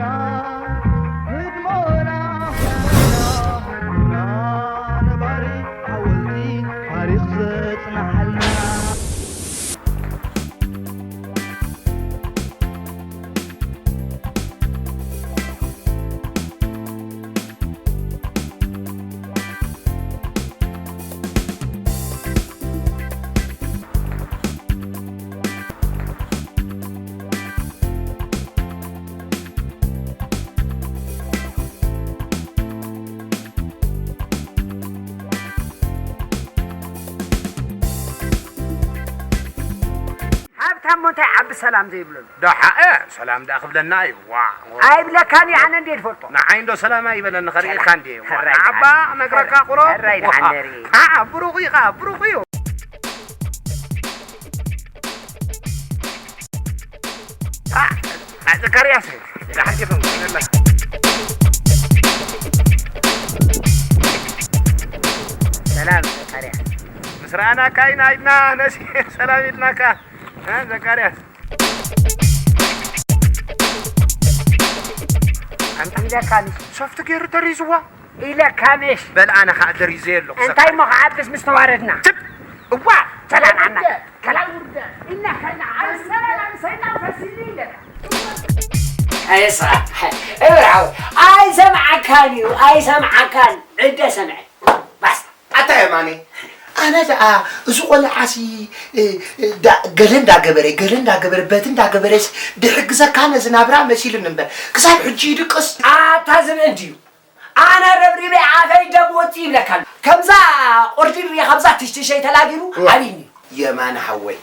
ህድሞና፣ ህድሞና፣ ህድሞና ነባሪ ሓወልቲ ታሪኽ ዘጽንሓልና። ሃብታም እንታይ ዓቢ ሰላም ዘይብለሉ? ደሓ፣ እ፣ ሰላም ደኣ ክብለና እዩ። ዋ፣ ዋ። ኣይብለካን እዩ፣ ኣነ እንዴ ዝፈልጦ? ንዓይ እንዶ ሰላም ኣይበለኒ፣ ከርእየካ ሰላም። እንዴ። ዋ፣ ሕራይ ንዓባ ድሓን። ነግረካ ሕራይ፣ ቁሩብ። ሕራይ ድሓን ዋ። ነሪ። ከዓ ብሩኽ እዩ፣ ከዓ ብሩኽ እዩ። አ፣ አ፣ ዘካርያስ፣ ደሓን ዲኹም? ሰላም ዘካርያስ። ምስ ረኣናካ ኢና ኢድና ነሲ ሰላም ኢልናካ። እ፣ ዘካርያስ። ኣንታ ኢለካ ንሱ ሶፍት ገይሩ ተሪዝዋ። ኢለካ ምሽ። በል ኣነ ኸኣ ደሪዘዮ ኣለኹ እንታይ ዘካርያስ። እሞ ኸዓ ብስ ምስ ተዋረድና? ትብ! እዋ! ሰላም ዓና። ከላል ውርደ። እና ከና ዓን ሰላም ሰይጣን ፈሲሉ ኢለካ። ኣይሰ-፣ እብርሃው፣ ኣይሰምዓካን እዩ፣ ኣይሰምዓካን። ዕደ ሰምዐ። ባስ። ኣታ የማነ፣ ኣነ ደኣ እዚ ቆልዓሲ፣ እ፣ እ፣ ዳ-፣ ገለ እንዳገበረ፣ ገለ እንዳገበረ፣ በቲ እንዳገበረስ ድሕግዘካ ነዚ ናብራ መሲሉኒ እምበር፣ ክሳብ ሕጂ ይድቅስ። ኣታ ዝብኢ እንድዩ። ኣነ ረብሪበ ኣፈይ ደም ወጽእ ይብለካ ኣሎ። ከምዛ ቁርዲ ርኢኻ፣ ከምዛ ትሽትሸይ ተላጊሩ እዋ። ኣቢኒ። የማነ ሓወይ፣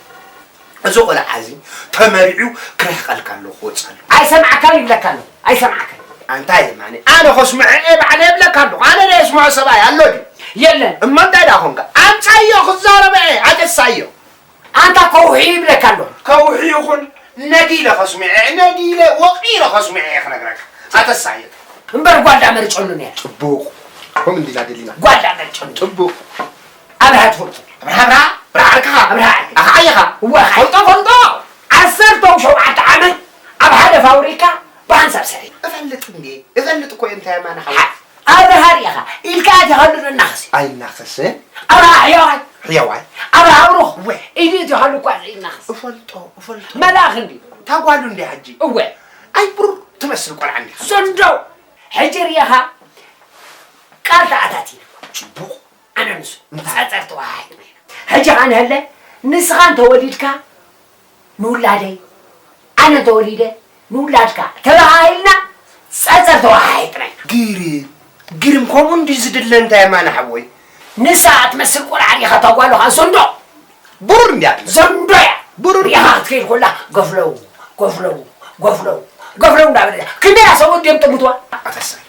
እዚ ቆልዓ እዚ ተመሪዑ ክርሕቀልካ ኣለዎ፣ ክወጽእ ኣለዎ። ኣይሰምዓካን ይብለካ ኣሎ፣ ኣይሰምዓካን። ኣንታ የማነ፣ ኣነ ከስምዖ እየ ባዕለይ እብለካ ኣለኹ። ኣነ ናይ ስምዖ ሰብኣይ ኣሎ ድዩ? የለን። እሞ እንታይ ደኣ ኾንካ? ኣምጻዮ ክዛረበ እየ፣ ኣተሳዮ። ኣንታ ከውሒ ይብለካ ኣሎ። ከውሒ ይኹን፣ ነዲለ ከስምዖ እየ፣ ነዲለ ወቒረ ከስምዖ እየ ክነግረካ። ኣተሳዮ። እምበር ጓል ዳመርጨሉ ነይራ። ጽቡቕ። ከምኡ እንዲና ደሊና። ጓል ዳመርጨሉ። ጽቡቕ። ኣብርሃ ትፈልጦ? ኣብርሃ፣ ኣብርሃ፣ ኣብርሃ ዓርክኻ? ኣብርሃ ዓርክኻ። ኣኻ ዓይኻ? እወ፣ ኣኻ። ፈልጦ፣ ፈልጦ። ዓሰርተ ሸውዓተ ዓመት ኣብ ሓደ ፋብሪካ ብሓንሳብ ሰሪሑ። እፈልጥ እንዴ? እፈልጥ እኮ እየ፣ እንታይ የማነ ሓወይ? ኣብርሃ ርኢኻ? ኢልካ ኣቲኻሉ ንናኸስ። ኣይናኸስን። ኣብርሃ ሕያዋይ። ሕያዋይ። ኣብርሃ ብሩኽ። እወ። ኢሉ ኣቲኻሉ እኳ ዘይናኸስ። እፈልጦ፣ እፈልጦ። መልኣኽ እንድዩ። እታ ጓሉ እንድያ ሕጂ። እወ። ኣይ ብሩር ትመስል ቆልዓ እንዲኻ። ዘንዶ። ሕጂ ርኢኻ? ቃል ተኣታቲና። ጽቡቕ። ኣነ ንሱ እንታይ? ጸጸር ተወሃሂድና ኢና። ሕጂ ኸኣ ንሀለ፣ ንስኻ እንተወሊድካ ንውላደይ፣ ኣነ እንተወሊደ ንውላድካ ተባሂልና ጸጸር ተወሃሂድና ኢና። ግርም፣ ግርም፣ ከምኡ እንድዩ ዝድለ እንታይ የማነ ሓወይ? ንሳ ትመስል ቆልዓ ዲኻ እታ ጓሉ ኸኣ ዘንዶ? ቡር እንድያ ትመስል። ዘንዶ እያ። ቡር። ሪኢኻ ክትከይድ ኮላ ገፍለው፣ ገፍለው፣ ገፍለው፣ ገፍለው እንዳበለ። ክንደይ ሰብኡት ድዮም ጥምትዋ? ኣተሳዮ።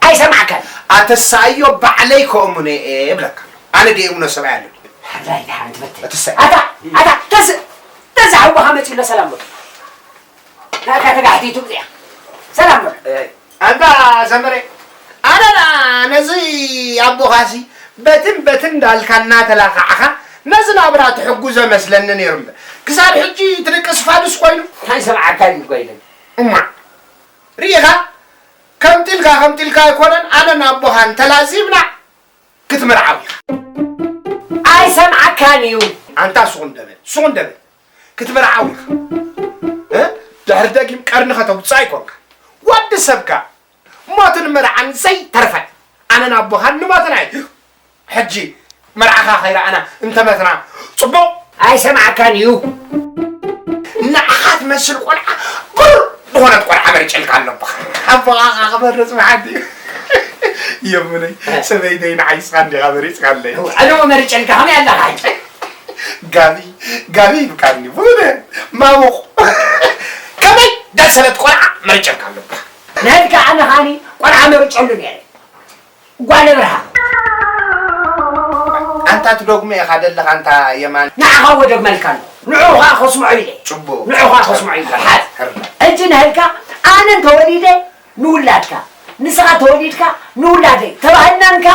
ኣይሰማዕካን። ኣተሳዮ ባዕለይ ከእምኖ እየ እብለካ። ኣነ ድየ እምኖ ሰብኣይ ኣሎ። ሓላይ ደሓን ትበትል። ኣተሳዮ። ኣታ፣ ኣታ፣ ተስ-፣ ተዛሕወኻ መጺኡ ኣሎ ሰላም በሉ። ናካ ተጋሕቲቱ እዚኣ። ሰላም በሉ። ኣይ፣ ኣንታ ሰመረ፣ ኣነ ደኣ ነዚ ኣቦኻሲ በትን በትን እንዳልካ እናተላኻዕኻ ነዚ ናብራ ትሕጉዞ መስለኒ ነይሩ እምበር፣ ክሳብ ሕጂ ትድቅስ ፋዱስ ኮይኑ። እንታይ ሰምዓካ እዩ እኮ ኢለን። እማ፣ ርኢኻ? ከምጢልካ ከምጢልካ ኣይኮነን፣ ኣነ ንኣቦኻ እንተላዚብና ክትምርዓው ኢኻ። ኣይሰምዓካን እዩ። ኣንታ ሱቕ እንደ በል፣ ሱቕ እንደ በል። ክትምርዓው ኢኻ። እ? ድሕሪ ደጊም ቀርኒ ከተውጽእ ኣይኮንካ። ወዲ ሰብካ ሞትን መርዓን ዘይተርፈ። ኣነን ኣቦኻን ንሞትና እዩ። ሕጂ መርዓኻ ከይረኣና እንተመትና ጽቡቕ። ኣይሰማዕካን እዩ። ንዓኻ ትመስል ቆልዓ ብሩር ዝኾነት ቆልዓ መሪጨልካ ኣለኹ። ኣቦኻ ክመርጽ መዓት እዩ። የሙነይ፣ እ። ሰበይተይ ንዓይ ስኻ እንዲኻ መሪጽካለይ። ኣነ መሪጨልካ ከመይ ኣለኻ ሕጂ? ጋቢ፣ ጋቢ ይብቃኒ። ቡነ፣ ማሙቕ። ከመይ ደሰለት ቆልዓ መሪጨልካ ኣለኹ። ነድካ ኣነ ኻኒ ቆልዓ መሪጨሉ ነይረ። ጓል ኣብርሃ። ኣንታ ትደግሞ ኢኻ ደለኻ ኣንታ የማን። ንዓኻ እወ ደግመልካ ኣለኹ። ንዑ ኸኣ ከስምዖ ኢለ። ጽቡቕ። ንዑ ኸኣ ከስምዖ ኢለ። ሕራይ፣ ሕራይ። ሕጂ ንህልካ ኣነ እንተወሊደ ንውላድካ፣ ንስኻ ተወሊድካ ንውላደይ ተባሂልናንካ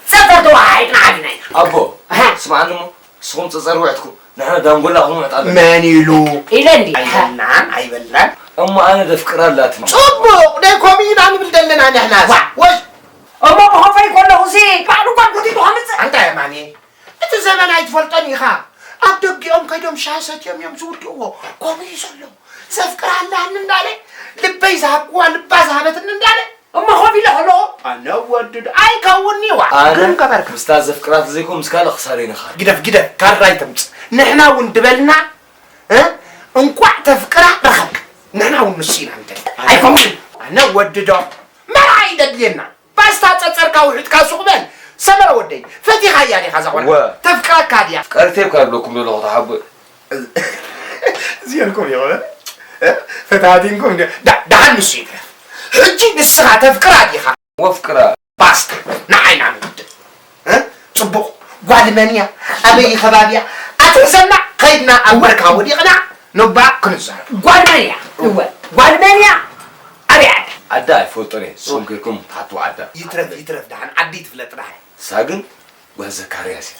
ጸጸር ተወሃሂድና ዓቢና ኢና። ኣቦ፣ ኣሃ። ስምዓኒ እሞ፣ ንስኹም ጸጸር ውዕጥኩም፣ ንሕና ዳንጎላ ክንውዕጥ ኣለና። መን ኢሉ? ኢለ እንዲ። ኣይበልናን፣ ኣይበልናን። እሞ ኣነ ደፍቅራ ኣላትኒ። ጽቡቕ፣ ደይ ከምኡ ኢና ንብል ዘለና ንሕናስ። ዋ! ወይ! እሞ ብኸፈይ ከለኹሲ ባዕሉ እኳ ጎቲቱ ከምጽእ። ኣንታ የማኔ፣ እቲ ዘመን ኣይትፈልጦን ኢኻ። ኣብ ደጊኦም ከይዶም ሻሂ ሰትዮም እዮም ዝውድእዎ። ከምኡ እዩ ዘሎ። ዘፍቅራ ኣላኒ እንዳለ፣ ልበይ ዝሃብክዋ ልባ ዝሃበትኒ እንዳለ። እሞ ኮፍ ኢለ ከለኹ። ኣነ ወድድ ኣይከውንኒ ዋ። ኣነ ግን ገበርካ። ምስታ ዘፍቅራ ተዘይኮን ምስ ካልእ ክሳረይ ንኻል። ግደፍ፣ ግደፍ፣ ካራ ኣይተምጽእ። ንሕና እውን ድበልና፣ እ? እንቋዕ ተፍቅራ ረኸብካ። ንሕና እውን ንሱ ኢና ንደሊ። ኣይከውንን። ኣነ ወድዶ መርዓ ይደድልየና። ፓስታ ጸጸርካ ውሒጥካ ሱቕ በል። ሰመረ ወደይ፣ ፈቲኻያ ዲኻ እዛ ጓል? ወ። ተፍቅረካ ድያ? ፍቅርቲ እኳ ይብለኩም ዘለኹ ተሓቦ። እዚኦልኩም ይኸበ? እ? ፈታቲንኩም ዲ-፣ ዳ-፣ ደሓን ንሱ ይትረፍ። ሕጂ ንስኻ ተፍቅራ ዲኻ? ወፍቅራ። ፓስታ፣ ንዓይና ንውድእ። እ? ጽቡቕ። ጓል መን እያ? ኣበይ ከባቢ እያ? ኣትሕዘና፣ ከይድና ኣብ መርካ ወዲቕና፣ ነባ ክንዛረብ። ጓል መን እያ? እወ፣ ጓል መን እያ? ኣበይ ዓዲ? ዓዳ ኣይፈልጦን እየ። ንስኹም ኬድኩም ትሓትዋ ዓዳ። ይትረፍ፣ ይትረፍ፣ ደሓን ዓዲ ትፍለጥ ደሓን። ንሳ ግን ጓል ዘካርያስ እያ።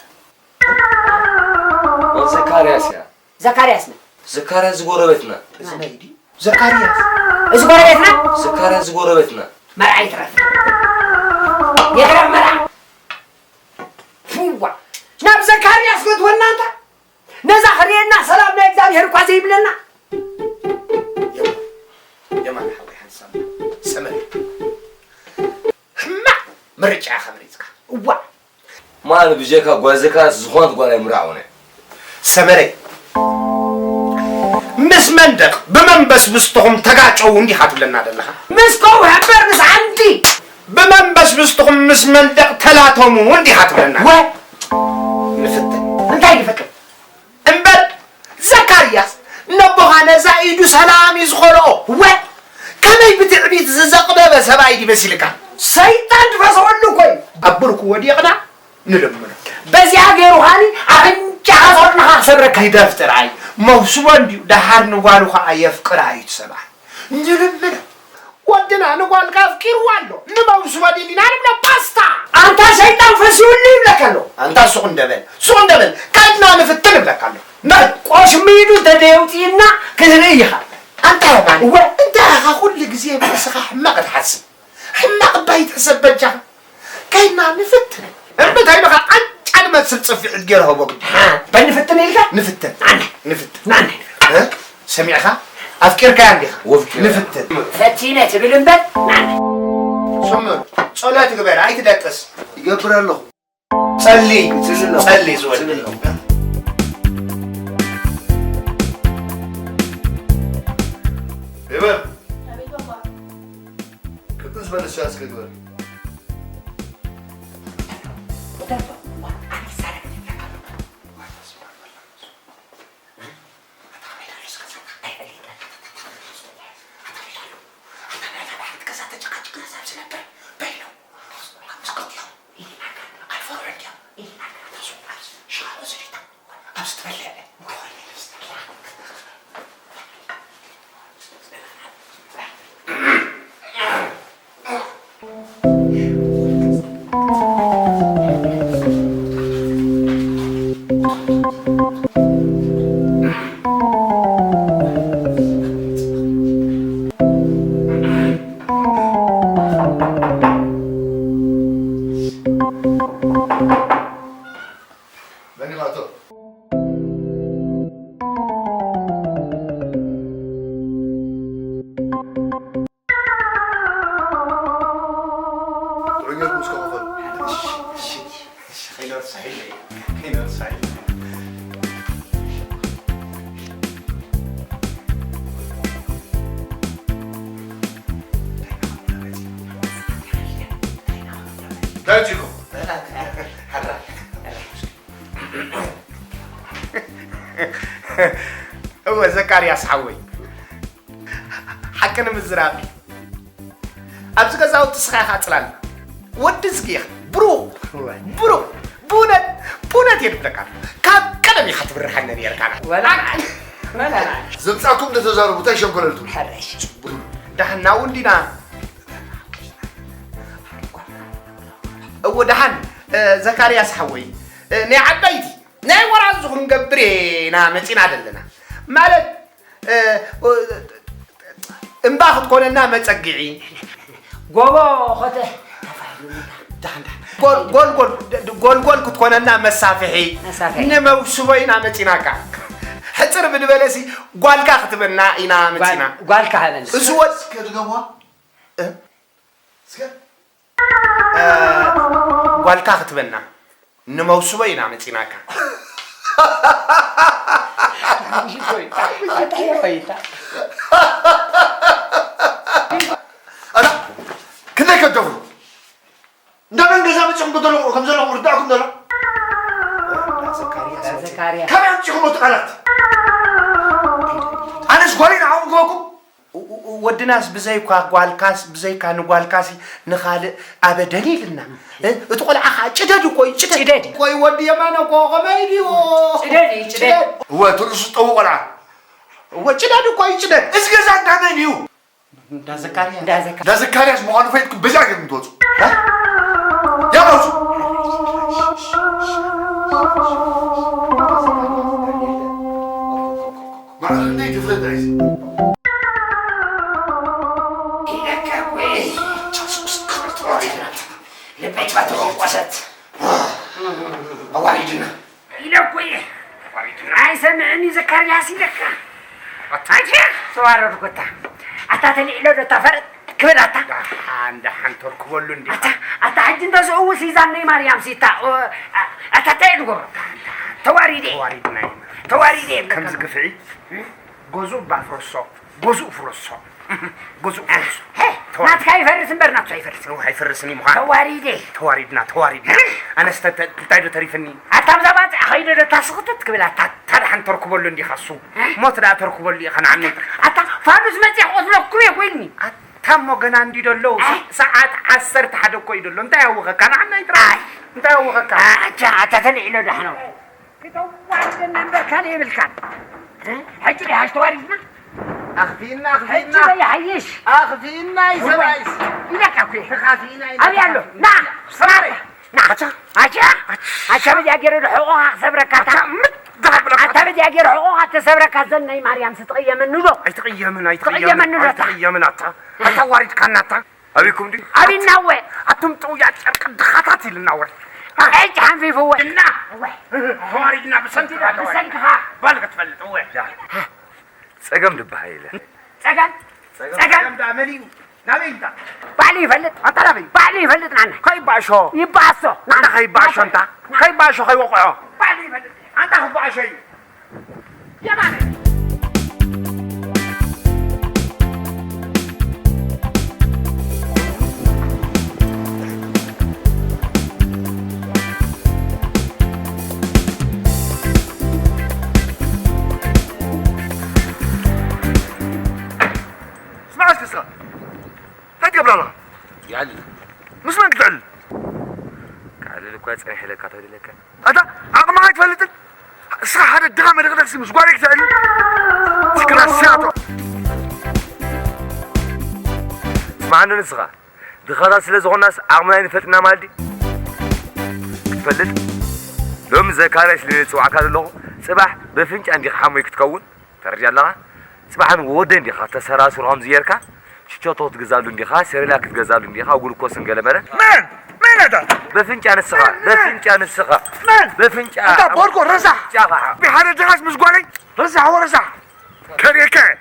ጓል ዘካርያስ እያ። ዘካርያስ መን? ዘካርያስ እዚ ጎረቤትና። እዚ ናይ ድዩ? ዘካርያስ። እዚ ጎረቤትና? ዘካርያስ እዚ ጎረቤትና። መርዓ ይትረፍ። ይትረፍ መርዓ። ፉዋ። ናብ ዘካርያስ ክትወና እንታ? ነዛ ክርእየና ሰላም ናይ እግዚኣብሔር እኳ ዘይብለና። የማ-፣ የማነ ሓወይ ሓንሳብ ሰመረ። ሕማቕ ምርጫ ኢኻ መሪጽካ። እዋ። ማን ብጀካ ጓል ዘካርያስ ዝኾነት ጓል ኣይምርዓውን እየ። ሰመረ። ምስ መንደቕ ብመንበስብስትኹም ተጋጨው እንዲኻ ትብለና ዘለኻ? ምስ ከውሒ እምበር ምስ ዓንዲ። ብመንበስብስትኹም ምስ መንደቕ ተላተሙ እንዲኻ ትብለና? ወ-፣ ንፍትን። እንታይ ንፍትን? እምበር ዘካርያስ ነቦኻ ነዛ ኢዱ ሰላም እዩ ዝኸልኦ። ወ-፣ ከመይ ብትዕቢት ዝዘቕበበ ሰብኣይ ድዩ መሲልካ? ሰይጣን ዝፈሰወሉ እኮ እዩ። ኣብ ብርኩ ወዲቕና ንልምኖ። በዚኣ ገይሩ ኻኒ ኣፍንጫኻ ጾርንኻ ክሰብረካ። ይደፍ ጥራይ። መውስቦ እንድዩ፣ ደሓር ንጓሉ ኸኣ የፍቅራ እዩ እቲ ሰብኣይ። ንልምኖ። ወድና ንጓልካ ኣፍቂርዋ ኣሎ። ንመውስቦ ድሊና ንብሎ ፓስታ። ኣንታ ሰይጣን ፈሲውሉ ይብለካ ኣሎ። ኣንታ ሱቕ እንደበል፣ ሱቕ እንደበል። ከድና ንፍትን እብለካ ኣሎ። ነ-፣ ቆሽሚዱ ተደየውፅእና ክትርኢ ኢኻ። ኣንታ የማን፣ እወ። እንታይ ኢኻ ኩሉ ግዜ ብርእስኻ ሕማቕ ትሓስብ? ሕማቕ እባ ይትሕሰብ በጃኻ። ከይድና ንፍትን። እምብታይ ኢልኻ ቃንጫ ዝመስል ጽፊዒት ገይረ ህቦ ግዲ። በንፍትን ኢልካ? ንፍትን። ናነ። ንፍትን። ናነ። እ? ሰሚዕኻ? ኣፍቂርካያ እንዲኻ? ወፍቂረ። ንፍትን። ፈቲነ ትብል እምበር፣ ናነ። ስሙር፣ ጸሎት ግበር፣ ኣይትደቅስ። ይገብር ኣለኹ። ጸሊ፣ ጸሊ ዝወደይ። ይበል። ኣቤት ባባ። ቅጥን ዝበለ ሻ እስከ ግበር። መን ይባእቶ? ጥዑይ ጌርኩም እስከ ክፈሉ። እሺ፣ እሺ፣ እሺ፣ ከይነርሳ ኢለ፣ ከይነርሳ ኢለ። እንታይ ርኢኹም? እወ፣ ዘካርያስ ሓወይ፣ ሓቂ ንምዝራብ ኣብዚ ገዛውቲ እስኻ ኢኻ ጽላልና። ወዲ ዝጊኻ፣ ብሩኽ፣ እወ። ብሩኽ፣ ብእውነት፣ ብእውነት እየ ዝብለካ። ካብ ቀደም ኢኻ ትብርሃነ ነይርካ። ወላ፣ ወላ። ዘምጻእኩም ዶ ተዛረቡ፣ እንታይ ሸንኮለል ትብሉ? ሕረሽ። ጽቡቅ። ደሓን ናብኡ እንዲና። እወ፣ ደሓን፣ እ፣ ዘካርያስ ሓወይ፣ እ፣ ናይ ዓበይቲ ናይ ወራዙ ክንገብር ኢና መጺና ዘለና። ማለት፣ እ፣ እ፣ እምባ ክትኮነና መጸግዒ። ጎቦ ኾተ ተፋሂሉና። ዳሕን ዳሕን። ጎል-፣ ጎልጎል፣ ድ-፣ ድ-፣ ጎልጎል ክትኮነና መሳፍሒ። መሳፍሒ። ንመውስቦ ኢና መጺናካ። ሕጽር ብድበለሲ ጓልካ ክትበና ኢና መጺና። ጓል-፣ ጓልካ ሃበና። እዚ ወድ-፣ እስከ ድገምዋ። እ? እስከ። እ፣ ጓልካ ክትበና። ንመውስቦ ኢና መጺናካ። ኣታ፣ ክንደይ ከደፉ? እንዳ መን ገዛ መጺኹም ከደሎ-፣ ከም ዘለኹም ርዳእኩም ደሎ? ዘካርያስ። ካበይ ኣምጺኹም እቲ ቃላት? ኣነስ ጓለይ ንዓኹም ክበኩም? ወ-፣ ወ-፣ ወድናስ ብዘይኳ ጓልካስ፣ ብዘይካ ንጓልካሲ ንኻልእ ኣበደን ኢልና። እ፣ እቲ ቆልዓ ኸዓ ጭደድ እኮ እዩ፣ ጭደድ። ጭደድ። ቆይ ወዲ የማነ እኮ ኸመይ ድዩ? ጭደድ እዩ፣ ጭደድ። ጭደድ። እወ፣ እቲ ርእሱ ጠዉ ቆልዓ። እወ፣ ጭደድ እኮ እዩ፣ ጭደድ። እዚ ገዛ እንዳ መን እዩ? እንዳ ዘካርያስ። እንዳ ዘካ-፣ እንዳ ዘካርያስ ምዃኑ ፈሊጥኩም በዚኣ ገይርኩም ትወፁ። እ? ያው ኣውፁ። ማዕረ እንደ ይትፍለጥ ኣይሲ። ኢለካ እኮ እየ። ሱስ ክብርት ወሪድና። ልበይ ትባትሮ ቆሰት። ኣዋሪድና። ኢለ እኮ እየ። ኣይሰምዕን እዩ ዘካርያስ ኢለካ። ኣታ ተዋረድኩ። ኣታ፣ ኣታ ተልዒሎ ዶ እታ ፈረጥ ክብል ኣታ። ደሓን፣ ደሓን ተርክበሉ እንዲኻ። ኣታ፣ ኣታ ሕጂ እንተ ዝእውስ ሂዛነይ ማርያም ሲታ፣ ኦ፣ ኣ-፣ ኣታ እንታይ እዩ ዝገብሮ? ተዋሪደ። ተዋሪድና ኢና። ተዋሪደ እየ። ከምዚ ግፍዒ፣ ገዝኡ እባ ፍረሶ፣ ገዝኡ ፍረሶ፣ ገዝኡ ፍረሶ። ሄ፣ ተዋሪደ። ናትካ ይፈርስ እምበር ናቱ ኣይፈርስን። እው፣ ኣይፈርስን እዩ ምዃን። ተዋሪደ። ተዋሪድና፣ ተዋሪድና። ኣነስ ተ-፣ ተ-፣ እንታይ ዶ ተሪፍኒ? ኣታ ኣብዛ ባጽዕ ኸይደ ዶ እታ ስኽትት ክብል ኣታ። ኣታ ደሓን ተርክበሉ እንዲኻ እሱ። ሞት ደኣ ተርክበሉ ኢኻ ንዓኒ። ኣታ ፋኑስ መጺኣ ክቐትለኩም እየ ኮይኒ። ኣታ እሞ ገና እንዲ ደሎ። ኣይ። ሰዓት ዓሰርተ ሓደ እኮ እዩ ደሎ። እንታይ ኣወኸካ? ንዓና ይጥራሕ። ኣይ። እንታይ ኣወኸካ? ኣቻ፣ ኣታ ተልዒሎ ዳሕኖ። ክተዋርደና እምበር ካልእ የብልካን። እ? ሕጂ ዶ ይሓይሽ ተዋሪድና? ኣኽፊእና፣ ኣኽፊእና። ሕጂ ዶ ይሓይሽ? ኣኽፊእና እዩ ሰብኣይስ። ኢለካ እኮ እየ። ተኻፊእና ኢና፣ ኣበይ ኣሎ? ተኻፊእና። ና፣ ሰማረ። ና። ኣቻ። ኣቻ። ኣቻ በዚኣ ገይረ ዶ ሕቖኻ ክሰብረካ ኣታ? ኣቻ፣ ምት ደሃብለካ። ኣታ በዚኣ ገይረ ሕቖኻ ተሰብረካ ዘን ናይ ማርያም ስትቕየመኒ ዶ? ኣይትቕየምን፣ ኣይትቕየምን። ትቕየመኒ ዶ ኣታ? ኣይትቕየምን ኣታ። ኣታ ዋሪድካና ኣታ። ኣበይኩም ድዩ? ኣበይና እወ? ኣቱም ጥውያ ጨርቂ ድኻታት ኢልና እወ። ሕጂ ሓንፊፉ እወ። እና እወ። ተዋሪድና ብሰንክኻ ተዋሪድና። ብሰንክኻ። ባል ክትፈልጥ እወ። ጸገም ድበሃል የለ። ጸገም? ጸገም? ጸገም ደኣ መሊኡ። ናበይ እንታ? ባዕሉ ይፈልጥ። ኣታ ናበይ? ባዕሉ ይፈልጥ ናና። ከይባእሾ። ይባእሶ። ኣታ ከይባእሾ እንታ? ከይባእሾ ከይወቕዖ። ባዕሉ ይፈልጥ። ኣንታ ክባእሾ እዩ። የማነ። ስማዕ እስኪ ስኻ። እንታይ ትገብር ኣለኻ? ይዕልል። ምስ መን ክትዕልል? ክዕልል እኳ ጸኒሐለካ ተደለካ። ኣታ ዓቕምኻ ኣይትፈልጥን? እስኻ ሓደ ድኻ መደቕደቕሲ ምስ ጓለይ ክትዕልል? እስክና ስራቶ። ስማዕኒ ንስኻ። ድኻታት ስለ ዝኾናስ ዓቕምና ኣይንፈልጥና ማለት ድዩ? ክትፈልጥ? ሎሚ ዘካርያስ ኢለ ዝጽውዓካ ዘለኹ፣ ጽባሕ በፍንጫ እንዲኻ ሓሞይ ክትከውን? ተረዲኣ ኣለኻ? ጽባሕ ንወደይ እንዲኻ ተሰራስሩ ከምዚ ጌርካ፣ ሽቸቶ ክትገዛሉ እንዲኻ፣ ሴሬላክ ክትገዛሉ እንዲኻ፣ ግሉኮስን ገለመለ። መን? መን ኣታ? በፍንጫ ንስኻ፣ መን? በፍንጫ ንስኻ። መን? በፍንጫ። ኣታ ቦርኮ ረሳሕ። በፍንጫኻ። ብሓደ ድኻስ ምስ ጓለይ ረሳሕ ወረሳሕ። ከርእየካ እየ።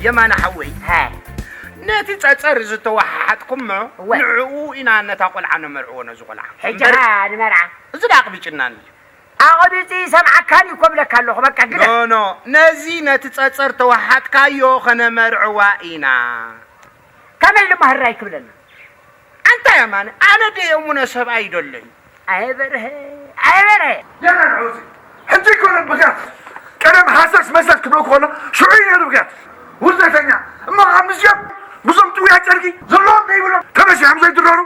የማነ ሓወይ፣ ሃ። ነቲ ጸጸር ዝተወሓሓጥኩሞ እወ። ንዕኡ ኢና ነታ ቆልዓ ነመርዕዎ ነዚ ቆልዓ። ሕጂ እምበር ኸኣ ንመርዓ። እዚ ደኣ ኣቕቢጭናኒ። ኣቕቢጹ ይሰምዓካን እዩ እኮ እብለካ ኣለኹ፣ በቃ ግደፍ። ኖ፣ ኖ፣ ነዚ ነቲ ጸጸር ተወሓጥካዮ ኸነመርዕዋ ኢና። ከመይ ኢሉ ማህራይ ክብለና? ኣንታ የማነ፣ ኣነ ደየሙነ ሰብኣይ ደለዩ። ኣየ በርሀ፣ ኣየ በርሀ። የማነ ዑዚ፣ ሕጂ እኮ ነብርካት። ቀደም ሃሰስ መሰስ ክብለኩ ከሎ፣ ሽዑ እዩ ነብርካት። ውርደተኛ። እሞ ኣብ ምስዮም፣ ብዞም ጥውያ ጨርቂ፣ ዘለዎም ዘይብሎም፣ ተበሲሖም ዘይድረሩ።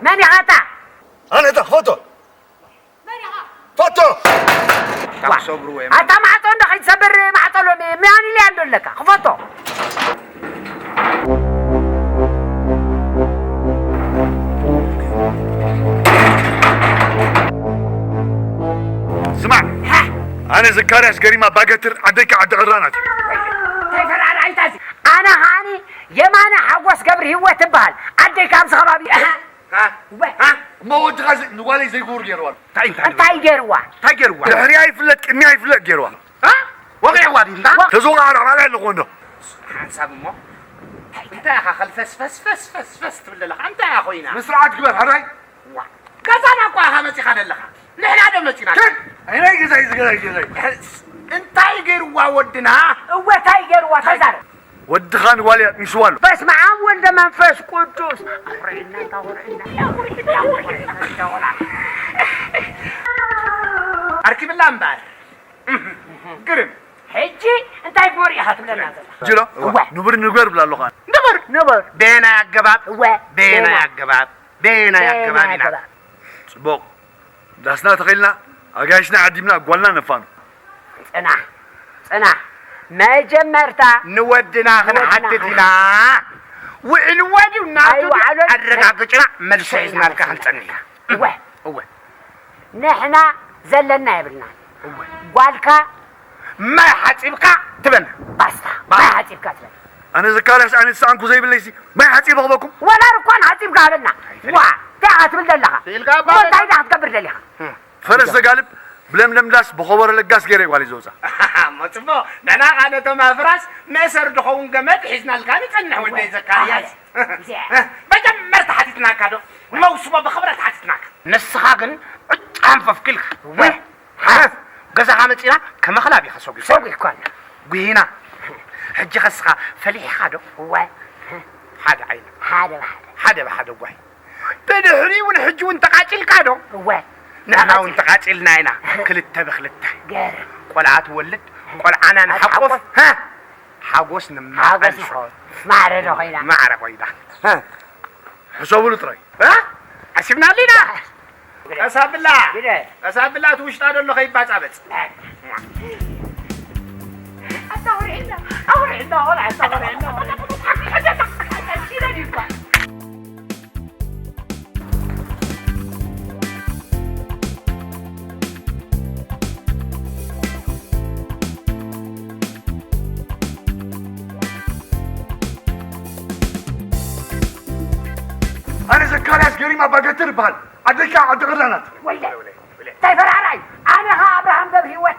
መን ኢኻ ኣታ? ኣነ እታ ክፈቶ። መን ኢኻ? ፈቶ። ካብ ሰብሩ ወይ ኣታ ማዕጾ እንዶ ከይትሰብር ማዕጾ ሎሚ ምናን ኢልያ እንዶ ኣለካ ክፈቶ። ስማዕ፣ ኣነ ዘካርያስ ገሪማ ባገትር፣ ዓደይ ከዓ ዓዲ ዕራናት። እንታይ ፈራራይታ እዚ? ኣነ ከዓኒ የማነ ሓጎስ ገብሪ ህይወት ትበሃል። ዓደይ ካብዚ ከባቢ። እሞ ወድኻ ንጓለይ ዘይግቡር ገይርዋ ኣሎ። እንታይ እንታይ እንታይ ገይርዋ? እንታይ ገይርዋ? ድሕሪያ ይፍለጥ ቅድሚያ ይፍለጥ ገይርዋ። ወቂዕዋ ድዩ እንዳ? ተዝወቕዓ ራዕባላ ኣለኹ እንዶ። ሓንሳብ እሞ እንታይ ኢኻ ከልፈስፈስፈስፈስፈስ ትብል ዘለኻ? እንታይ ኢኻ ኮይና? ምስርዓት ግበር ሕራይ። ዋ፣ ገዛና እኳ ኢኻ መፂኻ ዘለኻ። ንሕና ዶ መፂና? ከድ ኣይናይ ገዛይ ዝገዛይ ገዛይ። እንታይ ገይርዋ ወድና? እወ እንታይ ገይርዋ ተዛረብ። ወድኻን ጓል ኣጥኒስዋ ኣሎ። በስመ ኣብ ወልደ መንፈስ ቅዱስ ኣኹርዕና እንታ ኣኹርዕና ኣርኪብላ እምበር ግርም ሕጂ እንታይ ግበሩ ኢኻ ትብለና ዘለኻ? ጅሎ እዋ ንቡር ንግበር ብላ ኣለኻ። ንቡር ንቡር ቤናይ ኣገባብ እወ ቤናይ ኣገባብ ቤናይ ኣገባብ ኢና። ጽቡቕ ዳስና ተኺልና ኣጋይሽና ዓዲምና ጓልና ነፋኑ። ጽናሕ ጽናሕ መጀመርታ ንወድና ክንሓትት ኢና። ውዕልዎ ድዩ እናቱ ኣረጋግጭና መልሲ ሒዝናልካ ክንጸንሕ ኢና። እወ እወ ንሕና ዘለና የብልና። ጓልካ ማይ ሓጺብካ ትበና። ባስታ ማይ ሓጺብካ ትበና። ኣነ ዘካርያስ ኣነ ዝሰኣንኩ ዘይብለይሲ ማይ ሓጺበ ክበኩም። ወላ ርኳን ሓጺብካ ሃበና። ዋ እንታይ ኢኻ ትብል ዘለኻ? እንታይ ኢኻ ክትገብር ደሊኻ? ፈረስ ዘጋልብ ብለምለም ዳስ ብኸበሮ ለጋስ ገይረ ጓል ዘውፃ። መፅሞ ንሕና ከዓ ነቶም ኣፍራስ መእሰር ድኸውን ገመድ ሒዝናልካ ንፀንሕ ወደይ ዘካርያስ። መጀመርታ ሓቲትናካ ዶ መውስቦ ብኽብረት ሓቲትናካ። ንስኻ ግን ዕጫ ኣንፈፍኪልካ። ሓፍ ገዛኻ መፂና ከመኽላብ ኢኻ ሰጉ ሰጉ ይኳና ጉሂና። ሕጂ ኸስኻ ፈሊሕኻ ዶ? እወ ሓደ ዓይና ሓደ ብሓደ ሓደ ብሓደ ጓይ ብድሕሪኡ እውን ሕጂ እውን ተቓጺልካ ዶ? እወ ንሕና እውን ተቓጺልና ኢና። ክልተ ብኽልተ ገርም ቆልዓ ትወልድ፣ ቆልዓና ንሓቁፍ፣ ሓጎስ ንማቐል። ማዕረ ዶ ኮይና? ማዕረ ኮይና። ሕሰብሉ ጥራይ። ሓሲብናሉ ኢና። ቀስ ኣብላ። ቀስ ኣብላ እቲ ውሽጣ ዘሎ ከይባጻበጽ። ኣነ ዘካርያስ ገሪማ ባገትር እበሃል። ዓደይ ከዓ ዓዲ ቕራናት። ወይለ እንታይ ፈራራይ ኣነ ኸዓ ኣብርሃም ገብርሂወት።